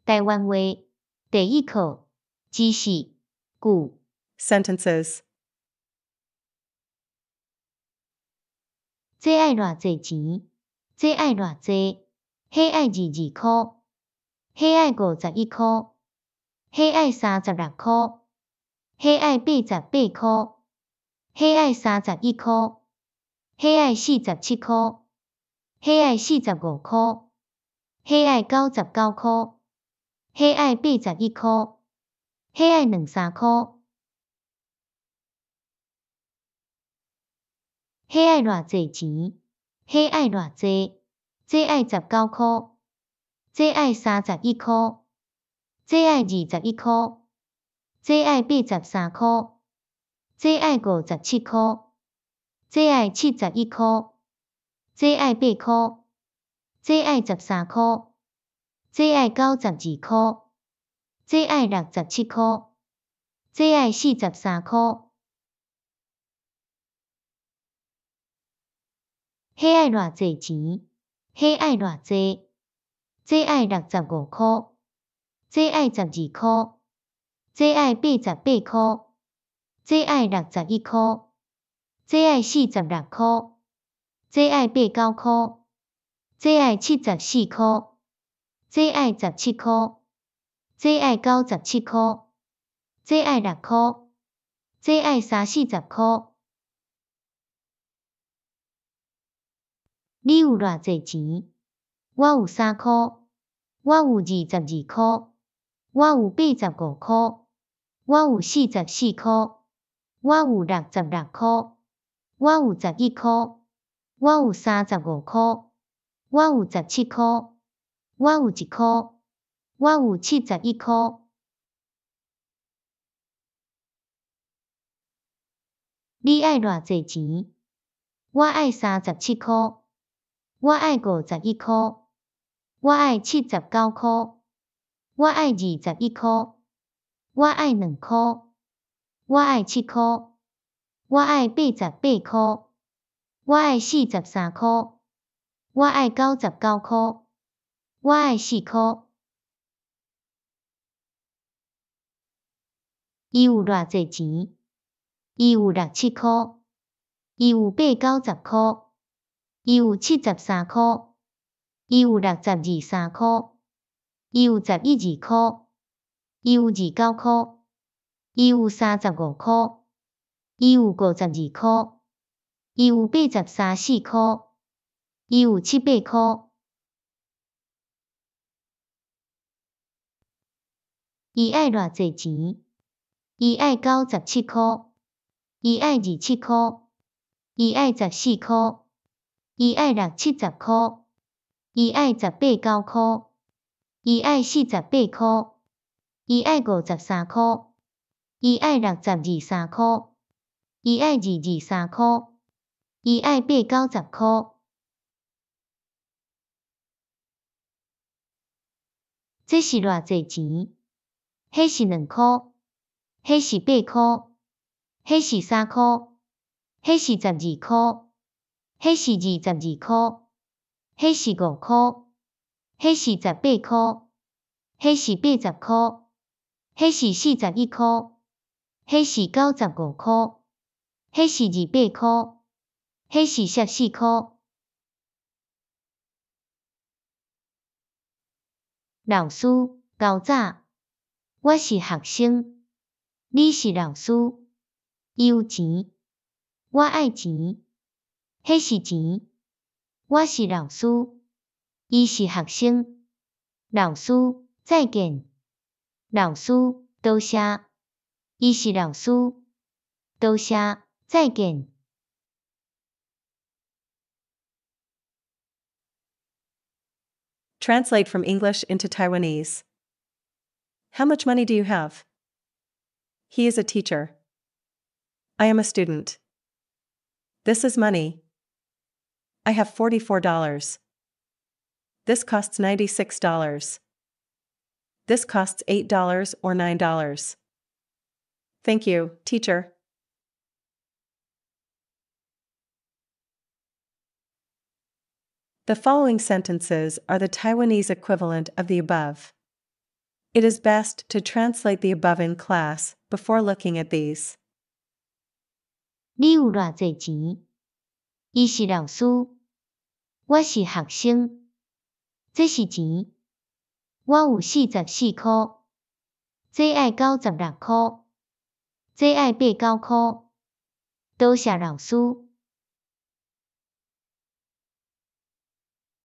台灣話第一課知識句。 Sentences. 這愛偌濟錢？這愛偌濟？彼愛22箍，彼愛51箍，彼愛36箍，彼愛88箍，彼愛31箍，彼愛47箍，彼愛45箍，彼愛99箍，彼愛81箍，彼愛兩三箍。彼愛偌濟錢？彼愛偌濟？這愛19箍，這愛31箍，這愛21箍，這愛83箍，這愛57箍，這愛71箍，這愛8箍，這愛13箍，這愛92箍，這愛67箍，這愛43箍。彼愛偌濟錢？彼愛偌濟？這愛65箍，這愛12箍，這愛88箍，這愛61箍，這愛46箍，這愛89箍，這愛74箍，這愛17箍，這愛97箍，這愛6箍，這愛三四十箍。你有偌濟錢？我有3箍，我有22箍，我有85箍，我有44箍，我有66箍，我有11箍，我有35箍，我有17箍，我有1箍，我有71箍。你愛偌濟錢？我愛37箍，我愛51箍，我愛79箍，我愛21箍，我愛2箍，我愛7箍，我愛88箍，我愛43箍，我愛99箍，我愛4箍。伊有偌濟錢？伊有6、7箍，伊有八九十箍，伊有73箍，伊有62、3箍，伊有11、2箍，伊有29箍，伊有35箍，伊有52箍，伊有83、4箍，伊有7、8箍。伊愛偌濟錢？伊愛97箍，伊愛27箍，伊愛14箍，伊愛六七十箍，伊愛18、9箍，伊愛48箍，伊愛53箍，伊愛62、3箍，伊愛22、3箍，伊愛八九十箍。這是偌濟錢？彼是2箍，彼是8箍，彼是3箍，彼是12箍，彼是22箍，彼是5箍，彼是18箍，彼是80箍，彼是41箍，彼是95箍，彼是200箍，彼是14箍。老師，厚早，我是學生，你是老師，伊有錢，我愛錢，彼是錢，我是老師，伊是學生，老師，再見，老師，多謝，伊是老師，多謝，再見。 Translate from English into Taiwanese. How much money do you have? He is a teacher. I am a student. This is money. I have $44. This costs $96. This costs $8 or $9. Thank you, teacher. The following sentences are the Taiwanese equivalent of the above. It is best to translate the above in class before looking at these. 你有偌濟錢？伊是老師，我是學生。這是錢。我有44箍。這愛96箍。這愛八九箍。多謝老師。